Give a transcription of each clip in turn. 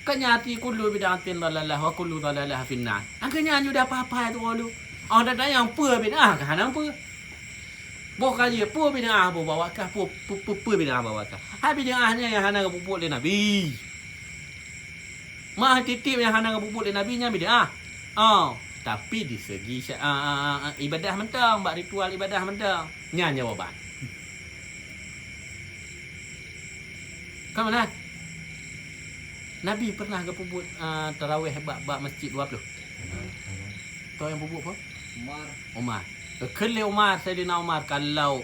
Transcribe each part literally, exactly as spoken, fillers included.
Ka nyan arti kullu bid'atin dhalalah wa kullu dhalalah finnar. Angka nyan ju dah papai tu lu. Oh, dah tanya peue bid'ah ka hana peue. Boh ka jeuet peue bid'ah boh bawa kah, peue, peue, peue, peue bid'ah bawa kah. Hai bid'ah nyan nyang hana geupeubuet lé Nabi. Mah tiep-tiep nyang hana geupeubuet lé Nabi nyan bid'ah. Oh, tapi di segi sya-, ah, ah, ah, ah, ibadah mantong, bak ritual ibadah mantong. Nyan jawaban. Ka meunan? Nabi pernah geupeubuet, ah, tarawih bak, bak masjid dua puluh. Toh nyang peubuet peue? Umar. Umar. Geukheun lé Umar, Saidina Umar, kalau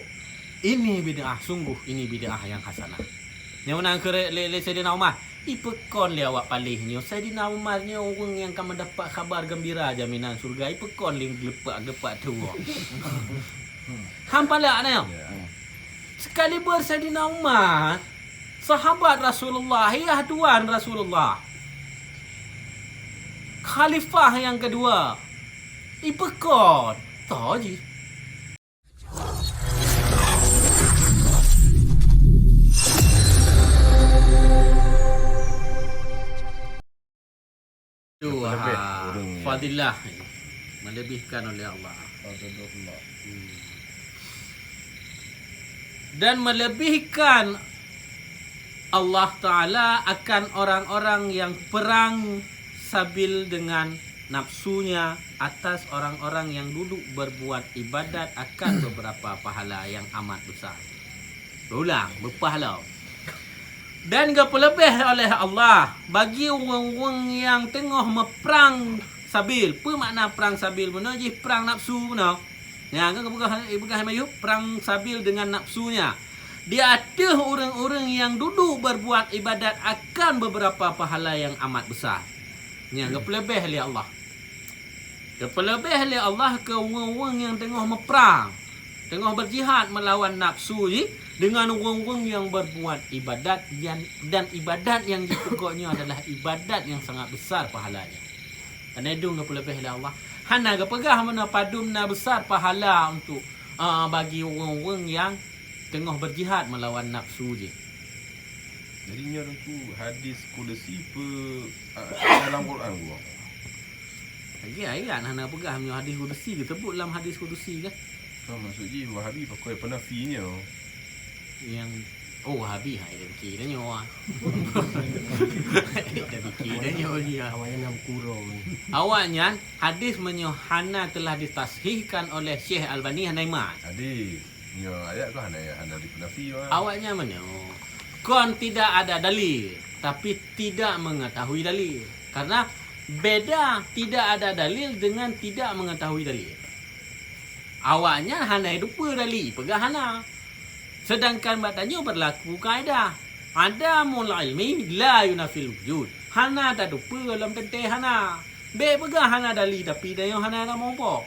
ini bid'ah, sungguh ini bid'ah yang hasanah. Nyoe meunan kheun lé, lé Saidina Umar. Ipeukon lé awak paléh nyoe, Saidina Umar nyoe ureuëng nyang ka meudapat khabar gembira jaminan syurga. Ipeukon lé geulepak-geulepak tuwoe. Hampa lak na nyoe. Ya. Sekalibur Saidina Umar, sahabat Rasulullah, ayah tuan Rasulullah, khalifah nyang keudua, ipeukon, toh jih. Tuha, fadilah, melebihkan oleh Allah. Hmm. Dan melebihkan Allah Ta'ala akan orang-orang yang perang sabil dengan nafsunya atas orang-orang yang duduk berbuat ibadat akan beberapa pahala yang amat besar. Ulang, beupahala. Dan geupeuleubeh oleh Allah bagi ureuëng-ureuëng nyang teungoh meuprang sabil. Peue makna prang sabil bunoe jih? Prang nafsu bunoe. Nyan kan geupeugah, geupeugah Mayup, prang sabil dengan nafsunya. Di ateueh ureuëng-ureuëng nyang dudu berbuat ibadat akan beberapa pahala yang amat besar. Nyan geupeuleubeh lé Allah. Geupeuleubeh lé Allah keu ureuëng-ureuëng nyang teungoh meuprang, teungoh berjihad meulawan nafsu jih dengan ureuëng-ureuëng nyang berbuat ibadat yan, dan ibadat nyang jipeugot nyoe adalah ibadat nyang sangat besar pahalanya. Karena itu geupeuleubeh lé Allah. Hana geupeugah meunan padum na besar pahala untuk, ah, bagi ureuëng-ureuëng nyang teungoh berjihad meulawan nafsu jih. Jadi nyoe Teungku, hadis kudusi peue, ah, dalam Quran gua? Lagi ayat hana peugah meunyoe hadis kudusi, geusebut lam hadis kudusi kan? Kan maksud jih Wahabi pakoi peunafi nyoe. Yang, oh, Wahabi, hai, dah fikir dah nyoe, ah. Dah fikir dah nyoe dia. Awaknyan nam kuro ni. Awaknyan hadis meunyoe hana telah ditashihkan oleh Syekh Albani hana iman. Hadis. Nyoe ayat tu hana, hana dipeunafi, wah. Awaknyan meunyoe kon tidak ada dalil, tapi tidak mengetahui dalil. Karena beda tidak ada dalil dengan tidak mengetahui dalil. Awaknyan hana teupeue dalil, peugah hana. Sedangkan bak tanyoe berlaku kaedah, adamul ilmi la yunafil wujud. Hana tateupeue lom teuntée hana. Bék peugah hana dalil, tapi tanyoe hana tameuompok.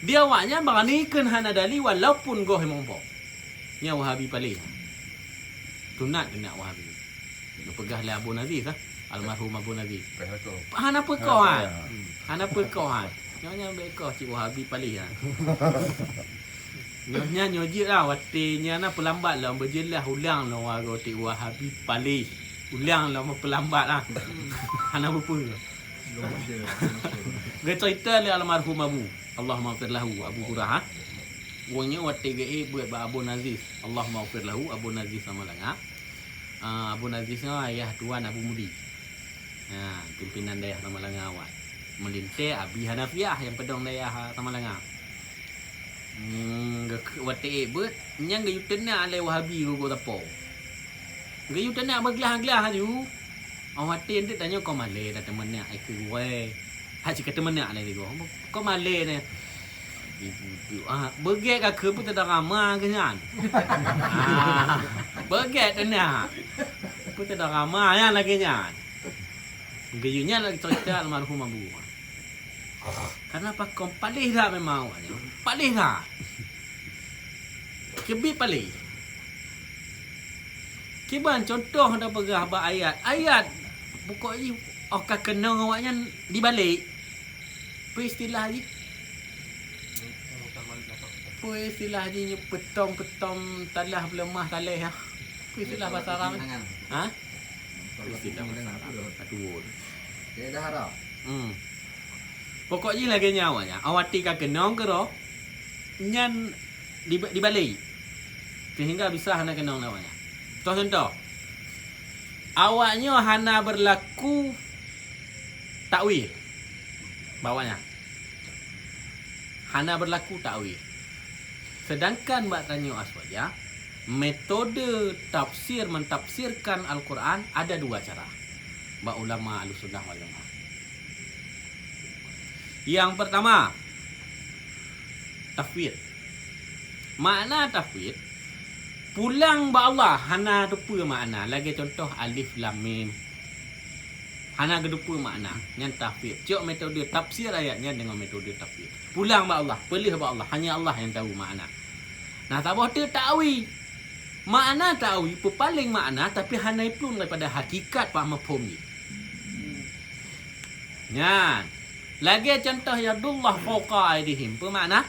Di awaknyan barani kheun hana dalil walaupun goh meuompok. Nyan Wahabi paléh. Tunat keunak Wahabi. Geupeugah lé Abu Nazif, ah. Almarhum Abu Nazif. Peh lakoe. Hana peukoh, ah. Hana peukoh, ah. Nyoe nyan bék koh cit Wahabi paléh, ah. Nyoe nyan nyoe jeuet lah, watée nyan na peulambat lom, beujeulaih ulang lom watée Wahabi paléh. Ulang lom peulambat, ah. Hana peue-peue. Geucerita lé almarhum Abu, Allahummaghfir lahu, Abu Hurairah. Wong nyoe watée geuék beuet bak Abu Nazif, Allahummaghfir lahu, Abu Nazif Samalanga. Ah, Abu Nazif nyoe ayah tuan Abu Mudi. Ha, pimpinan dayah Samalanga awai. Meulintée Abi Hanafiah nyang peudong dayah Samalanga. Hmm, geu-, watée ék beuet, nyan geuyue teunak lé Wahabi gogo sapo. Geuyue teunak beuglah-glah laju. Oh, watée nteuk tanyoe kon malée dak teumeunak ai keu gurée. Hak cit ka teumeunak lé sigoe. Kon malée nyan. Ah, beugét ka keu peue teudarama keu nyan. Ah, beugét teunak. Peue teudarama nyan lagée nyan. Geuyue nyan lagée cerita almarhum Abu. Karena pakon paléh that memang awaknyan. Paléh that. Keubiet paléh. Kiban contoh dah peugah bak ayat. Ayat pokok jih oh ka keunong awaknyan dibalek. Peue istilah jih? Peue istilah jih nyoe peutong-peutong talah beuleumah taleh, ha? Peue istilah bahasa Arab? Ha? Mesti dah masalah. Aduh. Dia dah harap. Hmm. Pokok jih lagèe nyan awaknyan. Awati ka keunong keudroe, nyan diba-, dibalik. Sehingga bisa hana keunong awaknyan. Contoh-contoh. Awaknyoe hana berlaku takwil. Bak awaknyan. Hana berlaku takwil. Sedangkan bak tanyoe Aswajah, metode tafsir mentafsirkan Al-Quran ada dua cara bak ulama Ahlussunnah wal Jamaah. Yang pertama, tafwid. Makna tafwid, pulang bak Allah, hana teupeue makna. Lagèe contoh alif lam mim. Hana geuteupeue makna, nyan tafwid. Cok metode tafsir ayat nyan deungon metode tafwid. Pulang bak Allah, peuleueh bak Allah, hanya Allah nyang tahu makna. Nah, saboh teuk ta'wi. Makna ta'wi peupaleng makna, tapi hana iplueng daripada hakikat bak mafhum jih. Nyan. Lagèe contoh yadullah fauqa aidihim. Peue makna?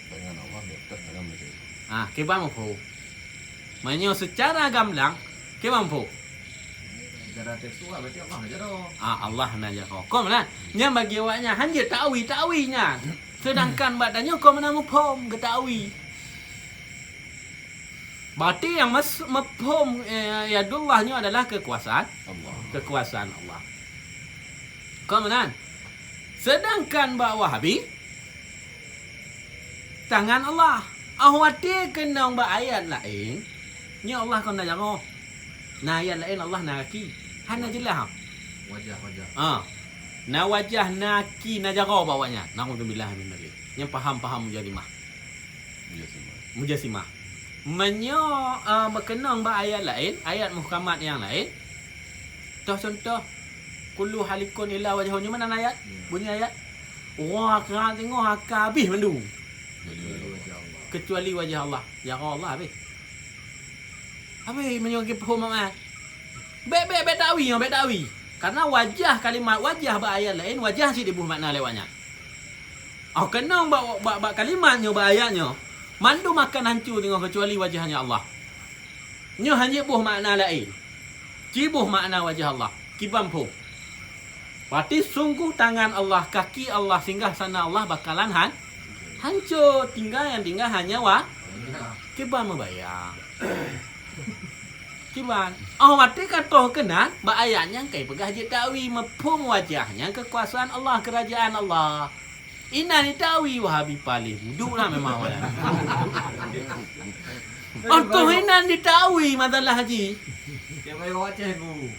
Tangan Allah di atas tangan mereka. Ah, kiban mafhum. Meunyoe seucara gamblang, kiban mafhum? Secara tekstual berarti Allah na jaroe. Ah, Allah na jaroe. Kon meunan. Nyan bagi awaknyan hanjeuet ta'wi, ta'wi nyan. Sedangkan bak tanyoe kon meunan mafhum geutakwi. Berarti nyang mas-, mafhum, eh, yadullah nyoe adalah kekuasaan. Allah. Kekuasaan Allah. Kon meunan. Sedangkan bak Wahabi, tangan Allah. 'Oh watèe keunong bak ayat laén, nyoe Allah kon na jaroe. Na ayat laén Allah na gaki. Hana jeulaih. Wajah, wajah. Ha. Na wajah, na gaki, na jaroe bak awaknyan. Naudzubillah min dzalik. Nyang paham-paham mujassimah. Mujassimah. Mujassimah. Meunyoe, eh, meukeunong bak ayat laén, ayat muhkamat nyang laén, toh contoh, kullu halikun illa wajhahu, nyoe meunan ayat, ya, bunyi ayat. Wah, ka teungoh ka habéh mandum. Kecuali wajah Allah. Kecuali wajah Allah. Jaroe Allah habéh. Habéh meunyoe geupeuhom amat. Bèk, bèk, bèk ta'wi, bèk ta'wi. Karena wajah, kalimat wajah bak ayat laén, wajah cit diboh makna lé awaknyan. 'Oh keunong bak, bak, bak kalimat nyoe, bak ayat nyoe, mandum akan hanco teungoh keucuali wajahnya Allah. Nyoe hanjeuet boh makna laén. Ci boh makna wajah Allah. Kiban phom. Berarti sungguh tangan Allah, kaki Allah, singgah sana Allah bakalan han-, hanco. Tinggai nyang tinggai hanya wa-, kiban meubayang. Kiban. 'Oh watèe ka troh keunan, bak ayat nyan ka ipeugah jeuet ta'wi, mafhum wajah nyan kekuasaan Allah, kerajaan Allah. Inan jita'wi, Wahabi paléh buduk lah memang awaknyan. 'Oh troh inan jita'wi masalah jih. Dia main Aceh, Bu.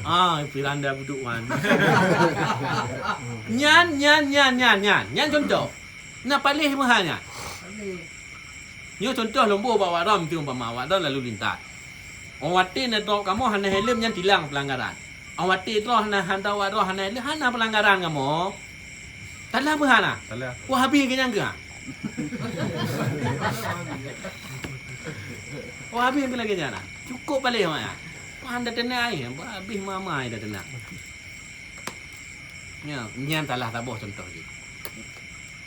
Ah, piranda buduk wan. Nyan, nyan, nyan, nyan, nyan. Nyan contoh. Na paléh meuha nyan. Paléh. Nyoe contoh lôn boh bak awak droe, meusti umpama awak droe lalu lintas. 'Oh watèe neudrop kamoe hana helm, nyan tilang peulanggaran. 'Oh watèe droe hana, hana awak droe hana helm, hana peulanggaran kamoe. Talah beuh hana? Talah. Wahabi keu nyang keu ha? Wahabi keu lagèe nyan na? Cukôp paléh awak nyan. Hana teunak ai, habéh mama ai dah teunak. Nyan, nyan salah saboh contoh jih.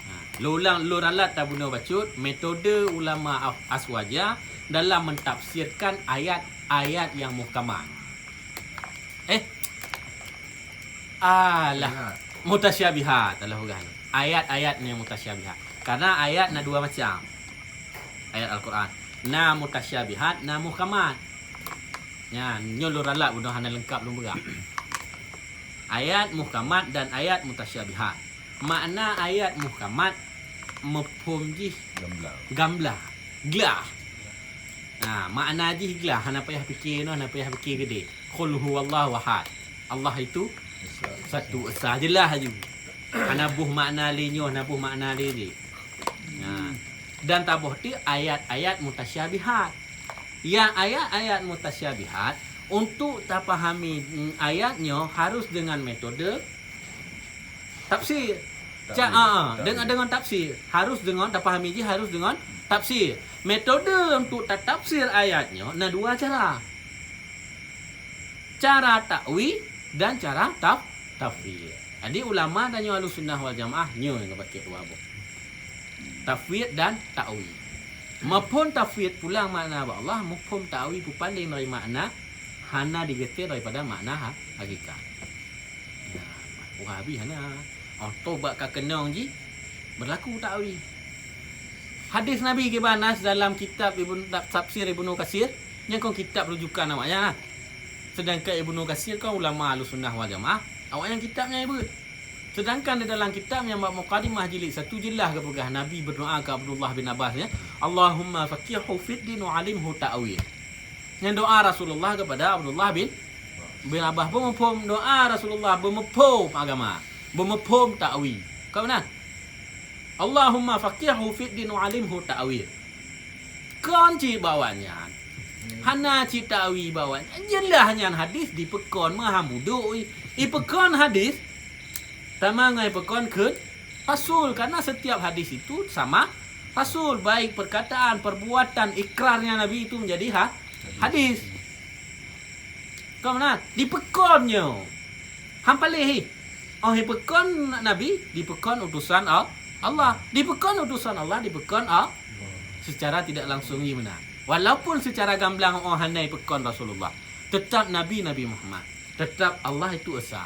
Ha, lôn ulang, lôn ralat tabunoe bacut, metode ulama Af-, Aswaja dalam mentafsirkan ayat-ayat yang muhkamat. Eh. Alah. Ayat. Mutasyabihat, alah ugai. Ayat-ayat yang mutasyabihat. Karena ayat na dua macam. Ayat Al-Quran. Na mutasyabihat, na muhkamat. Nyan, nyoe lôn ralat bunoe hana leungkap lôn peugah. Ayat muhkamat dan ayat mutasyabihat. Makna ayat muhkamat, mafhum jih gamblang. Gamblang. Glah. Nah, makna jih glah, hana payah pikir noh, hana payah pikir geudeh. Qul huwallahu ahad. Allah itu satu esa, jeulaih laju. Hana boh makna lé nyoe, hana boh makna lé lé. Nah, dan taboh teuk ayat-ayat mutasyabihat. Nyang ayat-ayat mutasyabihat, untuk tapahami, mm, ayat nyoe harus dengan metode tafsir. Ca-, Ta'wil. Ah, ah, Ta'wil. Dengan, dengan tafsir. Harus dengan, tapahami jih harus dengan tafsir. Metode untuk tatafsir ayat nyoe na dua cara. Cara ta'wi dan cara taf-, tafwid. Jadi ulama tanyoe Ahlussunnah wal Jamaah nyoe nyang geupakè dua boh. Tafwid dan ta'wi. Mafhum tafwid pulang makna bak Allah, mafhum ta'wi peupaleng dari makna Hana digeusé daripada makna ha-, hakikat. Nah, Wahabi hana. Oh, toh bak ka keunong jih berlaku takwil. Hadis Nabi kiban nas dalam kitab Ibnu, tafsir Ibnu Katsir, nyan kon kitab rujukan awaknyan lah. Sedangkan Ibnu Katsir kan ulama Ahlussunnah wal Jamaah, awaknyan kitab nyan ibeuet. Sedangkan di dalam kitab nyang bak Muqaddimah jilid satu jeulaih geupeugah Nabi berdoa keu Abdullah bin Abbas, ya, "Allahumma faqqihhu fid din wa alimhu ta'wil." Nyan doa Rasulullah kepada Abdullah bin, bin Abbas, beumuphom doa Rasulullah, beumuphom agama, beumuphom ta'wil. Ka meunan? "Allahumma faqqihhu fid din wa alimhu ta'wil." Kon cit bak awaknyan. Hana cit ta'wil bak awaknyan. Jeulaih nyan hadis dipeukon meuham budok. Ipeukon hadis sama ngon ipeukon kheun Rasul, karena setiap hadis itu sama Rasul, baik perkataan, perbuatan, ikrarnya Nabi itu menjadi ha-, hadis. Kon meunan, dipeukon nyoe. Han paléh hi. Oh, dipeukon Nabi, dipeukon utusan Al-, Allah. Dipeukon utusan Allah, dipeukon Al-, secara tidak langsung hi meunan. Walaupun secara gamblang oh hana dipeukon Rasulullah, tetap Nabi, Nabi Muhammad. Tetap Allah itu esa.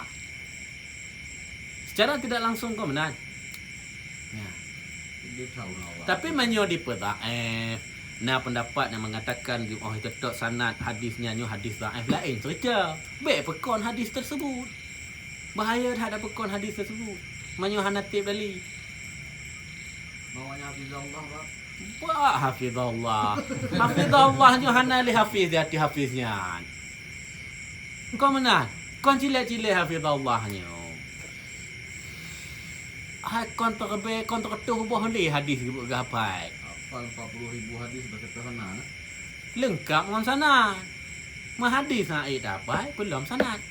Secara tidak langsung kon meunan. Ya. Tapi meunyoe dipeudhaif, na pendapat nyang mengatakan, oh, teutap sanad hadis nyan nyoe hadis dhaif, laén cerita. Bèk peukon hadis tersebut. Bahaya that peukon hadis tersebut. Meunyoe hana tiep dali. Mawanya hafizallah, Pak. Bah, hafizallah. Hafizallah nyoe hana lé hafiz di até hafiz nyan. Kon meunan. Kon cilek-cilek hafizallah nyoe. Hai kon teureubée, kon teureutôh boh lé hadis geupeugah pai. Hafal empat puluh ribu hadis berserta sanad, nah. Leungkap ngon sanad. Meuhadis na ék dapai, peulom sanad.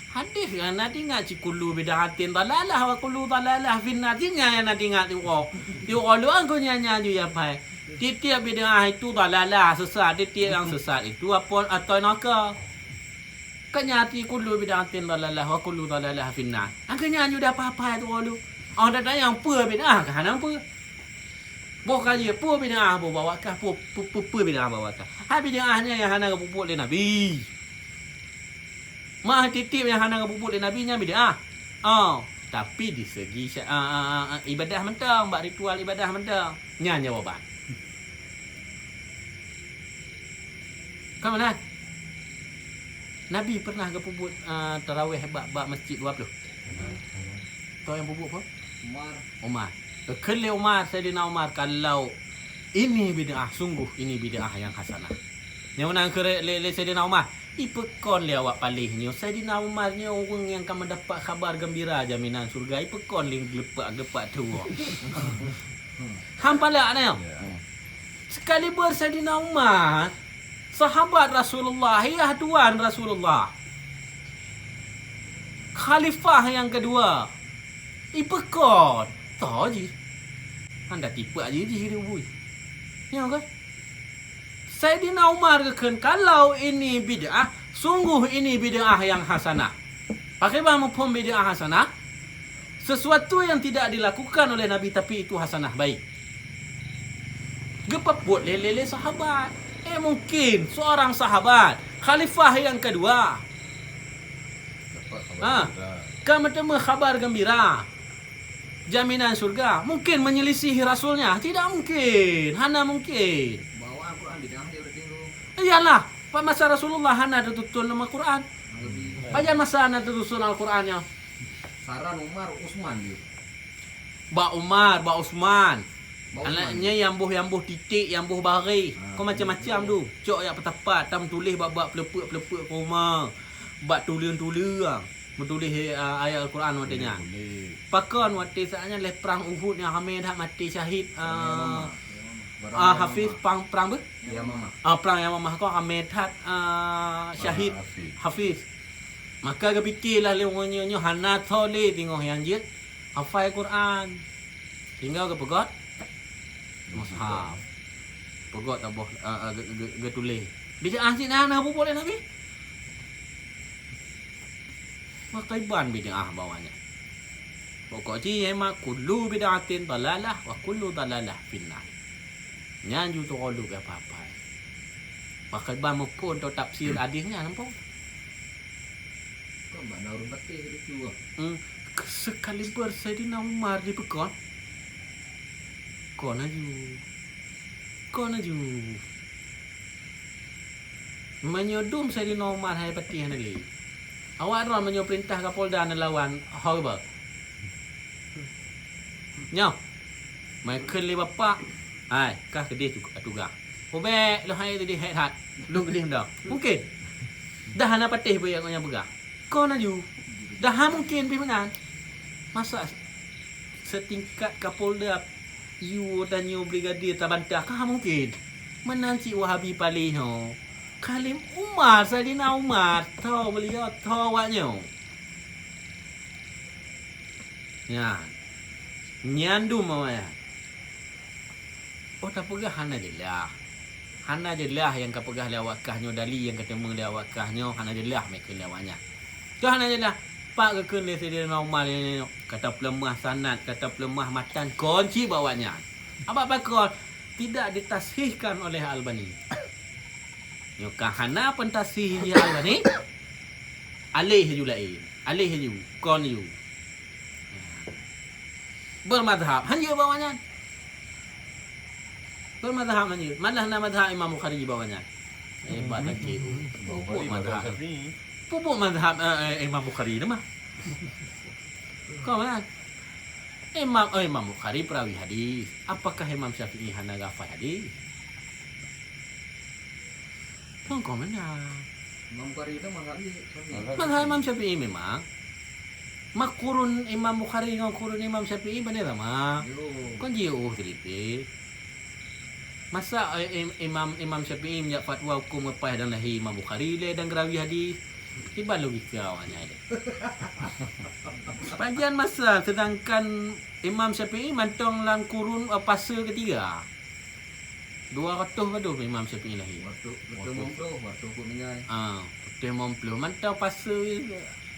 Hadis nyang na teuingat cit, kullu bid'atin dalalah wa kullu dalalah finnar. Cit nyan nyang na teuingat tiwoe. Tiwoe lôn kon nyan, nyan ju ya pai. Tiep-tiep bid'ah itu dalalah, sesat. Tiep-tiep nyang sesat itu apo atau neraka. Kan nyan arti kullu bid'atin dalalah wa kullu dalalah finnar. Angka nyan ju dah pai-pai tiwoe lôn. Oh, dah tanyong peue bid'ah, ka hana peue. Boh ka jih, peue bid'ah boh bak wakah, peue, peue, peue, peue bid'ah bak wakah. Hai bid'ah nyan nyang hana geupeubuet lé Nabi. Meuh tiep-tiep nyang hana geupeubuet lé Nabi nyan bid'ah. Oh, tapi di segi sya-, ah, ah, ah, ah, ibadah mantong, bak ritual ibadah mantong. Nyan jawaban. Ka meunan? Nabi pernah geupeubuet, ah, tarawih bak, bak masjid dua puluh. Toh nyang peubuet peue? Umar. Umar. Geukheun lé Umar, Saidina Umar, kalau ini bid'ah, sungguh ini bid'ah yang hasanah. Nyang meunan kheun lé, lé Saidina Umar, ipeukon lé awak paléh nyoe. Saidina Umar nyoe ureuëng nyang ka meudapat khabar geumbira jaminan syurga. Ipeukon lé geulepak-geulepak tuwoe. Han palak nyoe. Ya. Sekalipun Saidina Umar, sahabat Rasulullah, ya tuan Rasulullah, khalifah nyang keudua, ipeukon, toh jih. Hana tipeue jih, jih di ubui. Nyoe kan? Saidina Umar geukheun, kalau ini bid'ah, sungguh ini bid'ah yang hasanah. Pakriban muphom bid'ah hasanah? Sesuatu yang tidak dilakukan oleh Nabi, tapi itu hasanah, baik. Geupeubuet lé, lé, lé sahabat. Eh, mungkin seorang sahabat, khalifah yang kedua, dapat khabar gembira, ka meuteumé khabar gembira, jaminan syurga, mungkin menyelisih Rasulnya? Tidak mungkin, hana mungkin. Bawa Al-Quran bid'ah dia berarti tu. Iyalah, pada masa Rasulullah hana teutuson nama Quran. Lebih. Pajan masa hana teutuson Al-Quran nyoe? Saran Umar, Utsman dia. Bak Umar, bak Utsman. Bak Utsman. Anak nyan nyang boh, nyang boh titik, nyang boh bareh. Ah, kon macam-macam tu. Cok jak peutapat, tam tuléh bak, bak peuleupeuk-peuleupeuk koma. Bak tuleueng-tuleueng. Meutuléh, ah, ayat Al-Quran watée nyan. Boleh. Pakon watée saát nyan lé prang Uhud nyang ramé that maté syahid, ah, Yamamah. Ah, Hafiz, prang, prang beu? Yamamah. Ah, prang Yamamah kon ramé that, ah, syahid Hafiz. Hafiz. Maka geupike lah lé ureuëng nyoe, nyoe hana tho lé teungoh nyang jeuet hafai Quran. Sehingga geupeugöt mushaf. Peugöt taboh, ah, ah, ge-, ge-, geutuléh. Bid'ah cit na, na peubuet lé Nabi. Maka iban bid'ah bak nyan. Pokok jih memang kullu bid'atin dalalah wa kullu dalalah finnar. Nyan ju teuka lôn geuhafai. Pakriban meuphon tafsir hadis nyan ampôn. Kon bak na ureuëng patéh itu. Hmm, seukaliber Saidina Umar dipeukon. Kon laju. Kon laju. Meunyoe dum Saidina Umar hai patéh hana lé. Awak droe meunyoe peurintah Kapolda neulawan ho ba. Nyoe. Mai kheun lé bapak. Hai, kah keudeh tu-, tugaih. Ubek leuhai tadi hek that. Lôn keudeh dah. Mungkin. Dah hana patéh beu nyang peugah. Kon laju. Dah ha mungkin pih meunan. Masa setingkat Kapolda yue tanyoe brigadir tabantah, ka ha mungkin. Meunan cit Wahabi paleng nyoe. Khalim Umar, Saidina Umar, tho beliau, tho awak nyoe. Nyan. Nyan dum awak nyan. Oh, tapeugah hana jeulaih. Hana jeulaih nyang kapeugah lé awak kah nyoe, dali nyang kateumeung lé awak kah nyoe, hana jeulaih meukeun lé awak nyan. Toh hana jeulaih, pak geukheun lé Saidina Umar nyoe, ka tapeuleumah sanad, ka tapeuleumah matan, kon cit bak awak nyan. Abak pakon, tidak ditashihkan oleh Albani. Nyoe ka hana peuntashih lé Albani, aléh ju laén, aléh ju, kon ju. Bermadhab, hanjeuet bak awak nyan. Bermadhab hanjeuet. Malah na madhab Imam Bukhari bak awak nyan. Eh, bak lagi, oh, pupuk madhab. Pupuk madhab, eh, eh, Imam Bukhari tu mah. Kau mana? Imam, eh, Imam Bukhari perawi hadis. Apakah Imam Syafi'i hana hafal hadis? Kong-kong meunan. Imam Bukhari tu mazhab dia, Syafi'i. Mazhab Imam Syafi'i memang. Mak kurun Imam Bukhari ngon kurun Imam Syafi'i bandai sama. Yo. Kon jiôh teliti. Masa, eh, im-, Imam, Imam Syafi'i meujak fatwa hukum leupah dan lahé Imam Bukhari lé dan geurawi hadis? Kiban logika awak nyan deh. Pajan masa, sedangkan Imam Syafi'i mantong lam kurun, eh, fase ketiga. Dua ratus padum Imam Syafi'i lahé? Waktu, waktu limong ploh, waktu Abu Menyai. Ah, waktu limong ploh. Mantong fase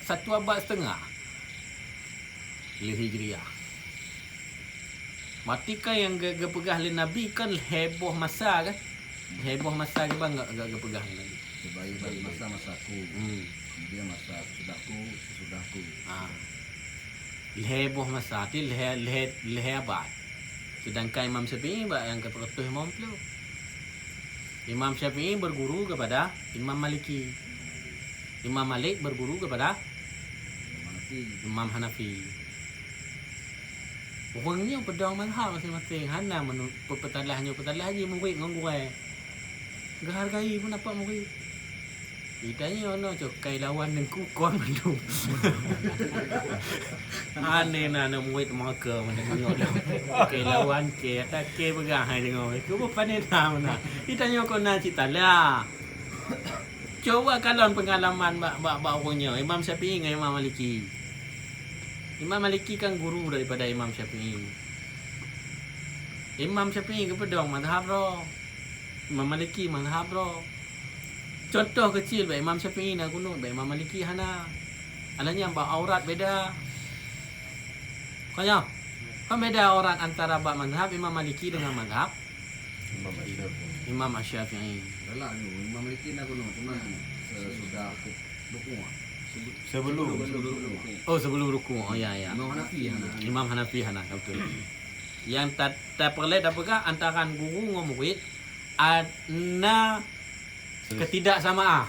satu abad setengah lé Hijriah. Berarti kan nyang ge-, geupeugah lé Nabi kan lhèe boh masa kan? Lhèe boh masa kiban geu-, geu-, geupeugah lé Nabi. Sebaik-baik masa, masaku. Hmm. Kemudian masa sesudahku, sesudahku. Ah. Lhèe boh masa, ti lhèe, lhèe, lhèe abad. Sedangkan Imam Syafi'i bak nyang ka seratus lima puluh. Imam Syafi'i berguru kepada Imam Maliki. Imam Malik berguru kepada Imam Hanafi. Ureueng nyoe peudong mazhab maséng-maséng, hana menu-, pe-, peutalah nyoe, peutalah jih murit ngon gurèe. Geuhargai peundapat murit. Geutanyoe nyoe cok kai lawan deungku kon mandum. Aneh na aneuk murit meuka mandum nyoe dah. Kai lawan ke, ata ke peugah hai deungoe. Keu beuh pane na meunan. Geutanyoe kon na cit tala. Cuba kalon peungalaman bak, bak, bak ureueng nyoe, Imam Syafi'i ngon Imam Maliki. Imam Maliki kan guru daripada Imam Syafi'i. Imam Syafi'i geupeudong mazhab droe. Imam Maliki mazhab droe. Contoh keucil, bak Imam Syafi'i na kunut, bak Imam Maliki hana. Alah nyan bak aurat beda. Kon nyoe? Kon beda aurat antara bak mazhab Imam Maliki dengan mazhab Imam Asy-, Imam Asy-Syafi'i. Galak tu, Imam Maliki na kunut, cuma sesudah rukuk. Sebelum. Sebelum rukuk. Oh, sebelum rukuk. Oh, ya, ya. Imam Hanafi hana. Imam Hanafi hana, betul. Nyang ta-, tapeureulèe tapeugah antara guru ngon murid, a-, na ketidaksamaan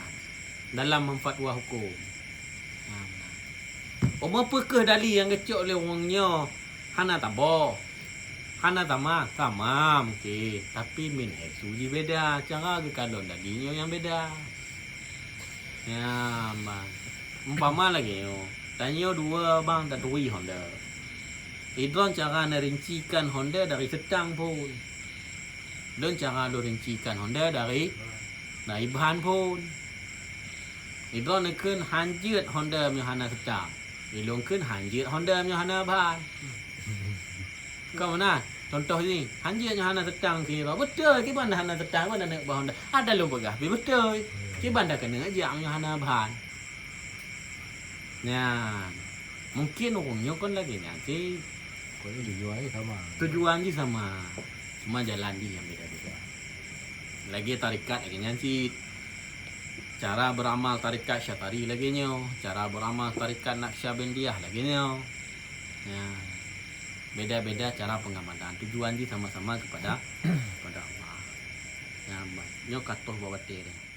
dalam memfatwa hukum. Nah, meunan. Umpama peu kheueh dali nyang geucok lé ureueng nyoe hana taboh, hana sama, sama mungkin, tapi min haitsu jih beda, cara geukalon dali nyoe nyang beda. Nyan, man. Umpama lagèe nyoe, tanyoe dua bang taturi honda. Idroen cara neurincikan honda dari seutang phôn. Lôn cara lôn rincikan honda dari, dari ban phôn. Idroen neukheun hanjeuet honda meunyoe hana seutang. Ilôn kheun hanjeuet honda meunyoe hana ban. Kon meunan, contoh jih, hanjeuet nyoe hana seutang sidroe. Beutôi, kiban dah hana seutang, kiban dah neuk ban honda. Ada lôn peugah pih beutôi. Kiban dah keuneuk jak meunyoe hana ban. Nyan. Mungkin ureueng nyoe kon lagèe nyan cit. Pokoknya tujuan jih sama. Tujuan jih sama. Cuma jalan jih nyang beda-beda. Lagèe tarekat lagèe nyan cit. Cara beuramal tarekat Syatari lagèe nyoe, cara beuramal tarekat Naqsyabandiyah lagèe nyoe. Ya. Beda-beda cara pengamalan. Tujuan jih sama-sama kepada kepada Allah. Ya, nyoe ka toh bak watèe nyoe.